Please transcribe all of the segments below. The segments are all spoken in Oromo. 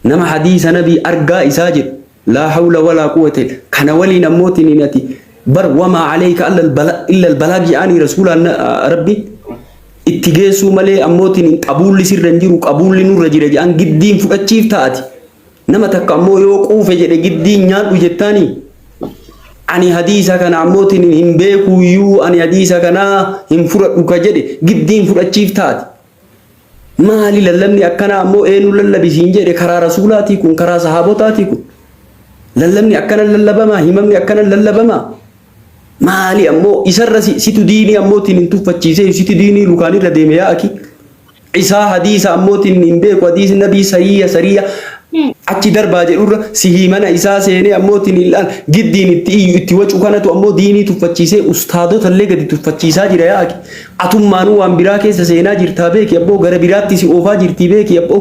Nama hadiisa nabii argaa isaa jedhu laa hawla walaa quwwata illa kana waliin ammootiin ati bar wamaa alayka illa albalaag jedhaanii rasuulaan rabbi itti geessuu malee ammootiin qabuulli sirra hin jiru qabuulli nurra jira jedhan giddiin fudhachiif taati. Nama takka ammoo yoo quufe jedhe giddiin nyaadhu jettaanii. Ani hadiisa kana ammootiin hin beekuuyyuu ani hadiisa kana hin fudhadhu ka jedhe giddiin fudhachiif taati. Maali lallabni akkanaa ammoo eenyu lallabi siin jedhe karaa rasuulaatii kun karaa sahaabotaatii kun. Lallabni akkana lallabamaa himamni akkana lallabamaa. Maali ammoo isarra situ diinii ammootiin hin tuffachiisee situ diinii lukaanirra deeme yaa akii. Isaa hadiisa ammootiin hin beeku hadiisi nabii sariya sariya achi darbaa jedhurra sihii mana isaa seenee ammootiin hin laal giddiin itti iyyu itti wacu kanatu ammoo diinii tuffachiisee ustaadota illee gadi tuffachiisaa jira yaa akii. Atummaanuu waan biraa keessa seenaa jirtaa beeki abboo gara biraatti si oofaa jirtii beeki abboo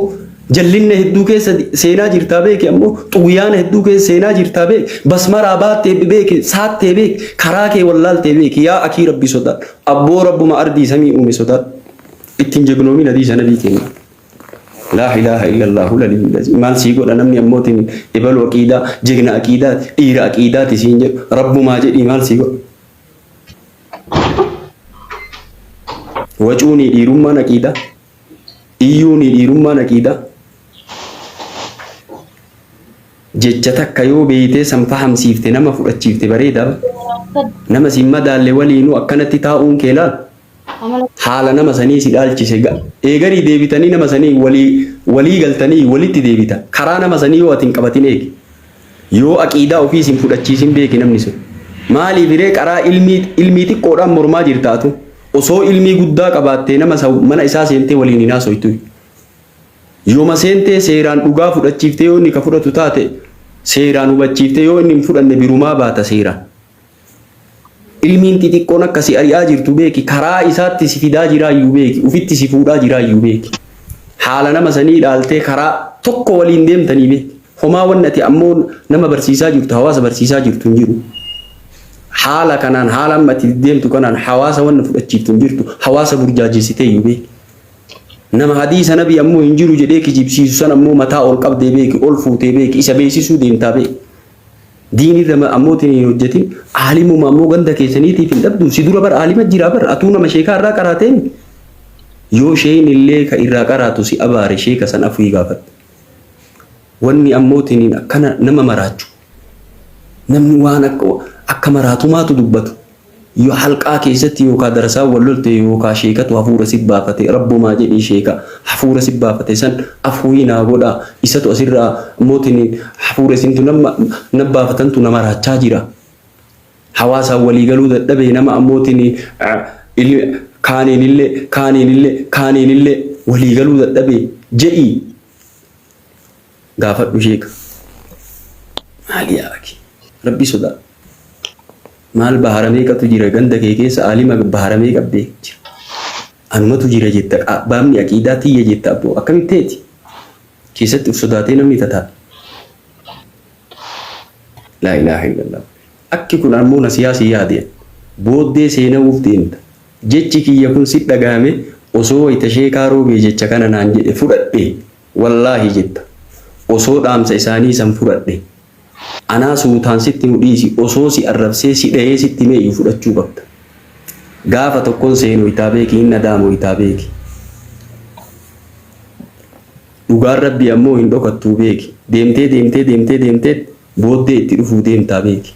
jallinna hedduu keessa seenaa jirtaa beeki ammoo xuguyaana hedduu keessa seenaa jirtaa beeki basmaraa baattee beeki saattee beeki karaa kee wallaaltee beeki yaa akii rabbi sodaadhu abboo rabbuma ardii samii uume sodaadhu ittiin jegnoomin hadiisa nabii keenya. Laa ilaaha illallahu laliyyul aziim. Maal sii godha namni ammootiin ebalu aqiidaa jegna aqiidaati dhiira aqiidaati siin jedhu rabbumaa jedhii maal sii godha. Wacuunii dhiirummaan aqiidaa. Iyyuunii dhiirummaan aqiidaa. Jecha takka yoo beeytee san fahamsiifte nama fudhachiifte bareedaa. Nama sin madaalle waliinuu akkanatti taa'uun kee laal. Haala nama sanii si dhaalchise eegarii deebitanii nama sanii walii walii galtanii walitti deebita. Karaa nama sanii yoo ati hin qabatin eegi. Yoo aqiidaa ofii sin fudhachiisin beeki namni sun. Maaliif ree qaraa ilmii ilmii xiqqoodhaan mormaa jirta atu. Osoo ilmii guddaa qabaattee nama san mana isaa seentee waliin hin haasoytu. Yooma seentee seeraan dhugaa fudhachiiftee yoo inni ka fudhatu taate seeraan hubachiiftee yoo inni hin fudhanne birumaa baata seeraan. Ilmiin xixiqqoon akka si ari'aa jirtu beeki. Karaa isaatti si fidaa jiraayyuu beeki. Ufitti si fuudhaa jiraayyuu beeki. Haala nama sanii dhaaltee karaa tokko waliin deemtanii beeki. Homaa wanni ati ammoo nama barsiisaa jirtu hawaasa barsiisaa jirtu hin jiru. Haala kanaan haala amma ati deemtu kanaan hawaasa wanni fudhachiiftu hin jirtu. Hawaasa burjaajessitee iyyuu beeki. Nama hadiisa nabii ammoo hin jiru jedhee kijibsiisu san ammoo mataa ol qabdee beeki, ol fuutee beeki, isa beeksisuu deemtaa beeki. Diin irra ammootiin hin hojjetin aalimuma ammoo ganda keessaniitiif hin dhabdu si dura bar aalima jira bar atuu nama sheekaa irraa qaraateen yoo sheen illee ka irraa qaraatu si abaare sheeka san afuii gaafadhu. Wanni ammootiin akkana nama maraachu namni waan akka akka maraatumaatu dubbatu Yoo halqaa keessatti yookaa darasaan wal lolte yookaa sheekatu hafuura si baafate rabbumaa jedhii sheeka hafuura si baafate san afuuyi naa godhaa isatu asirraa mootiin hafuura isintu nama na baafatantu na maraachaa jira. Hawaasaan walii galuu dadhabee nama ammootiin kaaniinillee kaaniinillee kaaniinillee walii galuu dadhabee jedhii gaafadhu sheeka. Maali yaa akii rabbi sodaadhu. Maal bahara meeqatu jira ganda kee keessa aalima bahara meeqa beek jira. Anumatu jira jetta baabni aqiidaa tiyya jetta abboo akkamitti teeti? Keessatti uf sodaatee namni tataa. Laa ilaaha illallah. Akki kun ammoo nasiyaa si yaade. Booddee seenawuuf deemta. Jechi kiyya kun si dhagahame osoo wayita sheekaa roobee jecha kana naan jedhe fudhadhe wallaahi jetta. Osoo dhaamsa isaanii san fudhadhe. Anaa suutaan sitti himu dhiisi osoo si arrabsee si dhahee sitti himeeyyu fudhachuu qabda. Gaafa tokkon seenoytaa beeki hin nadaamoytaa beeki. Dhugaan rabbii ammoo hin dhokattuu beeki. Deemtee deemtee deemtee deemteet booddee itti dhufuu deemtaa beeki.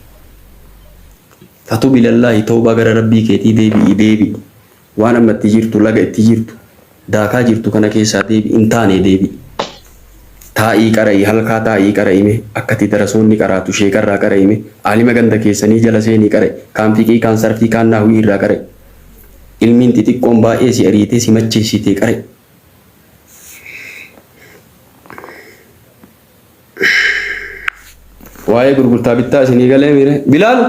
Fatub ilallaahi tawbaa gara rabbii keetii deebi'i deebi'i. Waan amma itti jirtu laga itti jirtu daakaa jirtu kana keessaa deebi'i hin taane deebi'i. Taa'ii qara'i halkaa taa'ii qara'i mee akkati darasoonni qaraatu sheekarraa qara'i mee aalima ganda keessanii jala seenii qara'i kaan fiqii kaan sarfii kaan nahwii irraa qara'i. Ilmiin xixiqqoon baay'ee si ariitee si macheessitee qara'i. Waa'ee gurgurtaa bittaa isinii galee miire Bilaal.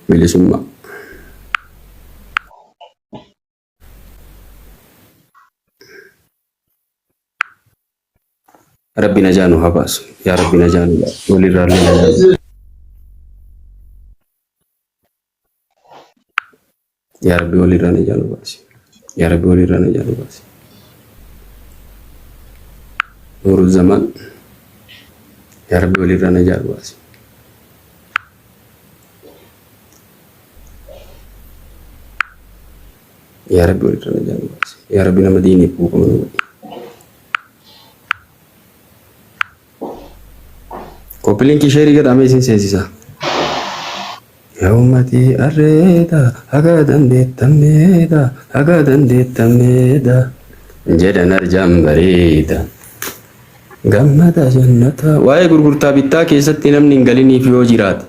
Bilisummaa. Rabbi najaa nu haa baasu. Yaa Rabbi najaa nu baasu. Walirraa illee najaa nu Yaa Rabbi walirraa najaa nu baasi. Yaa Rabbi walirraa najaa nu baasi. Nuuruzzamaan. Yaa Rabbi walirraa najaa nu baasi. Yaa Rabbi walirraa najaa nu baasi. Yaa Rabbi nama diiniif quuqamu nu godhi. Copy link share godhamee isin seensisa. Yaa ummatii arreeda haga dandeettameedha haga dandeettameedha jedhan arjaan bareeda. Gammada jannata. Waa'ee gurgurtaa bittaa keessatti namni hin galiniif yoo jiraate.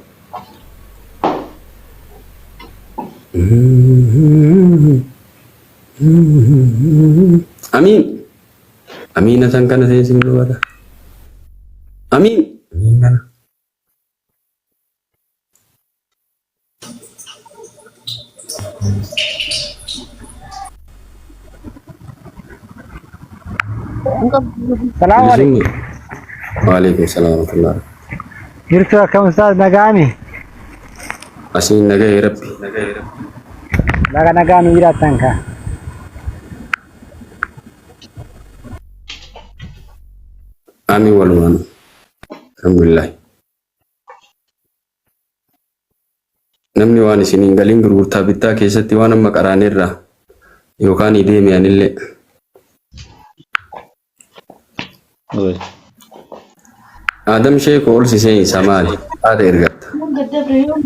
Amiin. Amiina san kana seensifnu bada. Amiin. Amiin kana. Salaamu alaikum. Bilisummaa. Waalaikum salaam wa rahmatullah. Jirtu akkam ustaaz nagaami? Asiin nagahee rabbi. Baga nagaa nu jiraattan kaa. Amiin walumaan. Alhamdulillah. Namni waan isin hin galin gurgurtaa bittaa keessatti waan amma qaraanerraa yookaan deeme anillee. Adam Sheeko ol si seensa maali? Haadha ergatta.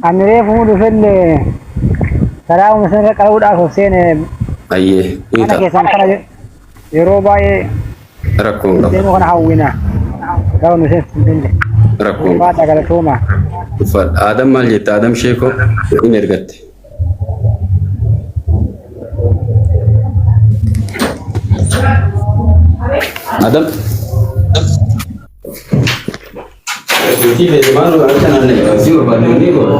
Ani reefu dhufellee salaamuma isinirra qabuudhaaf of seene Ayyee ni mana ta'a. keessan kana yeroo baay'ee Rakkoo hin qabu. seenuu kana hawwina. Garuu nu seensu hin dandeenye. Rakkoo hin qabu. Ulfaadha galatooma. Uffadha. Adam maal jetta? Adam Sheeko in ergatte. Adam. Duutii feete maal akka naanna'e si barbaadde ni godha.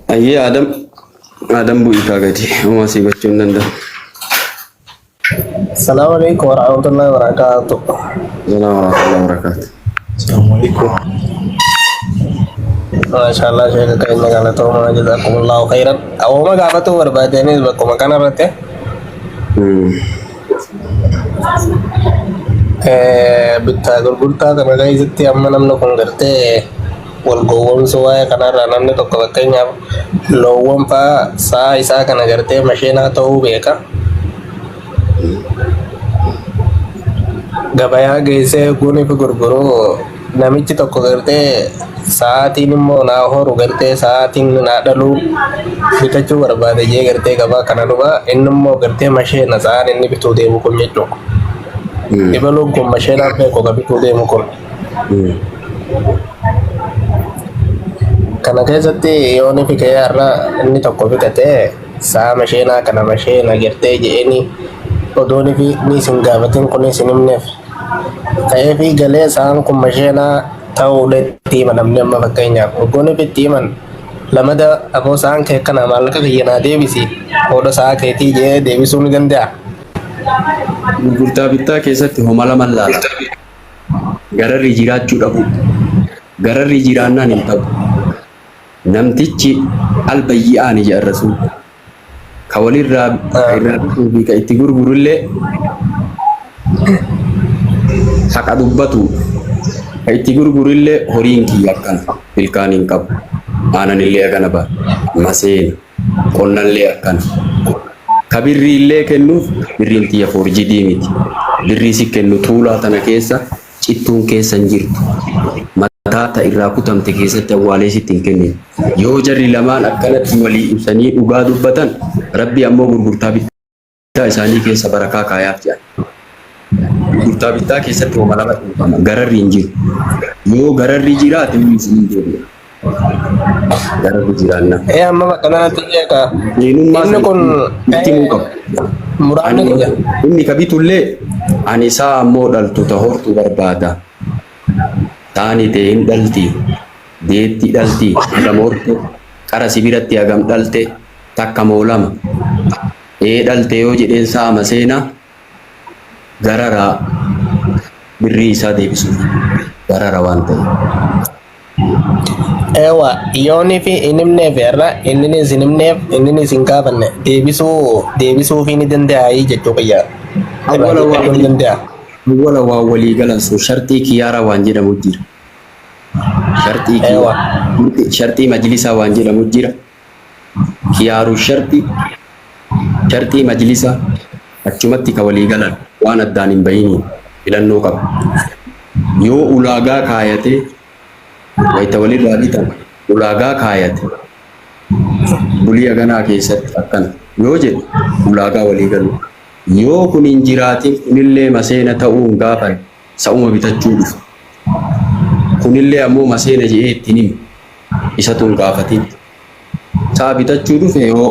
Ayyee Adam. Adam bu'ii kaa gadi. Homaa sii gochuu hin danda'u. Assalamu alaikum warahmatullahi wabarakatuh. Salaam warahmatullahi wabarakatuh. Assalamualaikum. Mashallah sheekha keenya galatooma jazakumullahu khairan. Awwama gaafatu barbaadanis bakkuma kanarratti bittaa gurgurtaa kana keessatti amma namni kun gartee wal gowwoomsuu waa'ee kanarraa namni tokko fakkeenyaaf loowwan fa'aa sa'a isaa kana gartee masheenaa ta'uu beeka. Gabayaa geessee eeguun fi gurguruu namichi tokko gartee sa'aatiin immoo naa horu gartee sa'aatiin naa dhaluu bitachuu barbaade jee gartee gabaa kana dhufa inni immoo gartee masheena sa'aan inni bituu deemu kun jechuudha. Ibaluun kun masheenaan beeku ka bituu deemu kun. Kana keessatti yoo inni fikee har'a inni tokko bitatee sa'a masheenaa kana masheena gartee je'eeni odoon fi ni isin gaafatin kun isin himneef ta'ee fi galee sa'aan kun masheenaa ta'uudha itti hima namni amma fakkeenyaaf oggoon fi itti himan lamada aboo sa'aan kee kana maallaqa kiyya naa deebisi hooda sa'a keetii je'ee deebisuu ni danda'a. Gurgurtaa bittaa keessatti homa lama laala. Gararri jiraachuu dhabu. Gararri jiraannaan hin ta'u. Namtichi albayyi'aani jedhan rasuul. Ka walirraa ka irraa bituu fi ka itti gurgurullee haqa dubbatu. Ka itti gurgurullee horiin kiyya akkana ilkaan hin qabu. Aananillee akkana ba'a. Maseena. Qonnallee akkana. Ka birrii illee kennuuf birriin tiyya foorjidii miti. Birrii si kennu tuulaa tana keessa cittuun keessa hin jirtu. Mataa ta irraa kutamte keessatti awwaalee sitti hin kennine. Yoo jarri lamaan akkanatti walii ibsanii dhugaa dubbatan Rabbi ammoo gurgurtaa bittaa isaanii keessa barakaa kaayaaf jedhan. Gurgurtaa bittaa keessatti homa lama dhuunfama. Gararri hin jiru. Yoo gararri jiraate inni isin deebi'a. Gararri jiraannaa. Ee amma bakka kanatti jeeqa. Eenyummaa Inni kun itti himuu qaba. muraasni Ani kiyya. inni ka bitullee ani isaa ammoo dhaltu ta hortu barbaada. Taani ta'e hin dhalti. Deetti dhalti. Hagam horte. Qara si biratti hagam dhalte. Takka moo lama. Ee dhalte yoo jedheen sa'a maseena gararaa birrii isaa deebisuuf garara waan ta'eef. Ewa yoonii fi hin himneef irra inninis hin himneef inninis hin gaafanne deebisuu deebisuufii ni danda'a jechuu kiyya. Irraa Awwala waa deebisuu ni danda'a. awwala waa walii galan sun sharxii kiyyaaraa waan jedhamu jira. Sharxii Ewa. kiyyaa sharxii majlisaa waan jedhamu jira. Kiyaaru sharxii sharxii majlisaa achumatti ka walii galan waan addaan hin bahiniin filannoo qaba. Yoo ulaagaa kaayatee wayita walirraa bitan ulaagaa kaayate bulii haganaa keessatti akkana yoo jedhe ulaagaa walii galu. Yoo kun hin jiraatin kunillee maseena ta'uu hin gaafan sa'uma bitachuu dhufa. Kunillee ammoo maseena je'ee ittiin hime isatu hin gaafatin. Sa'a bitachuu dhufe yoo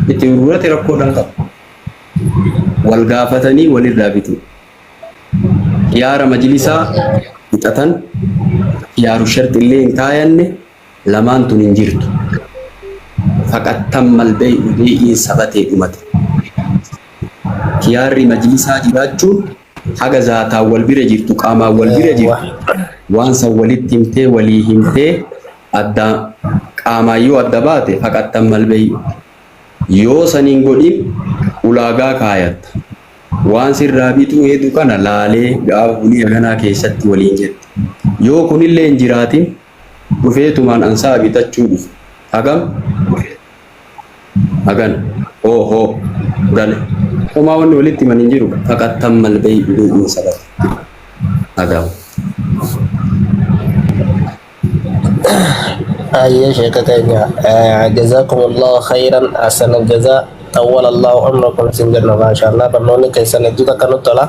itti gurgurate rakkoodhaan qaba. Wal gaafatanii walirraa bitu. Kiyaara majlisaa fixatan kiyaaru sharxi illee hin kaayanne lamaan tun hin jirtu. Faqad tammal bay'u bee'iin sabatee dhumate. Kiyaarri majlisaa jiraachuun haga zaataan wal bira jirtu qaamaan wal bira Ewa. jirtu waan san walitti himtee walii himtee adda qaamaan yoo adda baate faqad tammal bay'u. Yoo san hin godhin ulaagaa kaayatta. Waan sirraa bituu heedu kana laalee gaafa bulii haganaa keessatti waliin jette. Yoo kunillee hin jiraatin dhufeetumaan ansaa bitachuu dhufe. Hagam? Hagan. Hoo hoo. Gale. Homaa wanni walitti himan hin jiru. Faqad tammal bay'u bee'in sabata. Hagam. Ayyee sheeka keenya jazakumullahu khayran ahsana jazaa tawwala Allahu umrakum isin jenna maashaallah barnoonni keessan hedduu takka nutti tola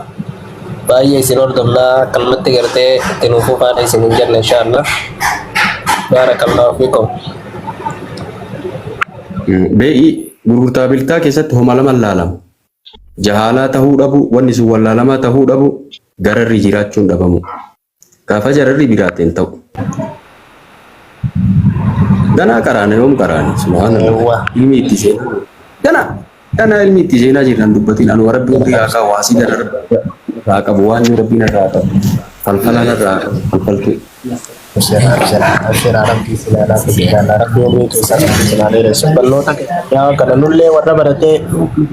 baay'ee isin hordofnaa akkanumatti gartee itti nuuf fufaadha isin hin jenna inshaallah baarakallahu fiikum. Bee'i gurgurtaa bittaa keessatti homa lama laalama. Jahaalaa tahuu dhabu, wanni sun wallaalamaa tahuu dhabu, gararri jiraachuun dhabamu. Gaafa jararri biraate hin ta'u. Ganaa qaraane yoom qaraane? Subhaanallah. Eewwa. Ilmi itti seenaa. Ganaa ganaa ilmi itti seenaa jirran dubbatiin anu rabbi umrii haa qabu asii irraa qabu waan rabbiin irraa qabu falfala irraa qabu falfaltuu. Abshira abshira abshira rabbii isin haa laafisu inshallah rabbii umrii keessan isin haa dheeressu barnoota mi'aawaa kana nullee warra baratee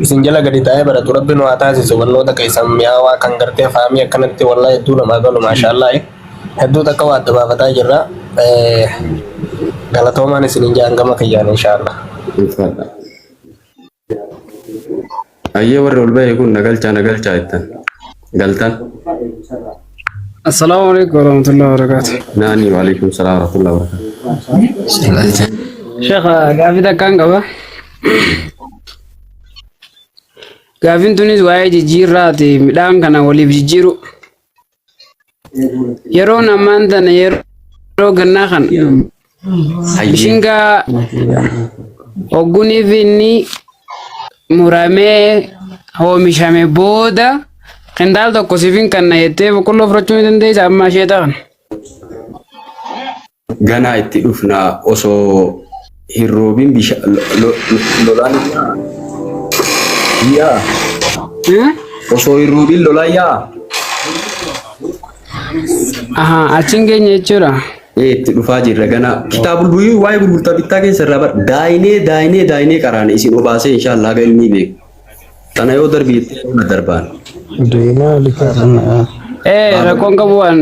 isin jala gadi taa'ee baratu rabbi nu haa taasisu barnoota keessan mi'aawaa kan gartee faamii akkanatti wallahi hedduu namaa galu maashaallah hedduu takka waa adda baafataa jirra galatoomaan isin hin jaan gama kiyyaan inshallah. Ulfaadha. Ayyee warri ol bahe kun nagalchaa nagalchaa jettan. Galtan. Assalamu alaikum warahmatullahi wabarakatuh. Naani waalaikum salaam warahmatullahi wabarakatuh. Sheekh gaafii takkaan qaba. Gaafiin tunis waa'ee jijjiirraati midhaan kana waliif jijjiiru. Yeroon ammaan tana yeroo gannaa kana Hayyee. mishingaa hogguniif inni muramee oomishame booda qindaal tokko siifin kanna jettee boqqolloo fudhachuu ni dandeessa amma ishee ta'an. Ganaa itti dhufna osoo hin roobin bishaan lolaan yaa osoo hin roobin lolaan yaa Aha, achiin keenya jechuudha. Ee itti dhufaa jirra ganaa kitaabul buyyuu waa'ee gurgurtaa bittaa keessa irraa bar daayinee daayinee daayinee qaraane isin obaasee inshaallah haga ilmii beeku tana yoo darbi jettee na darbaan. Ee rakkoon qabu waan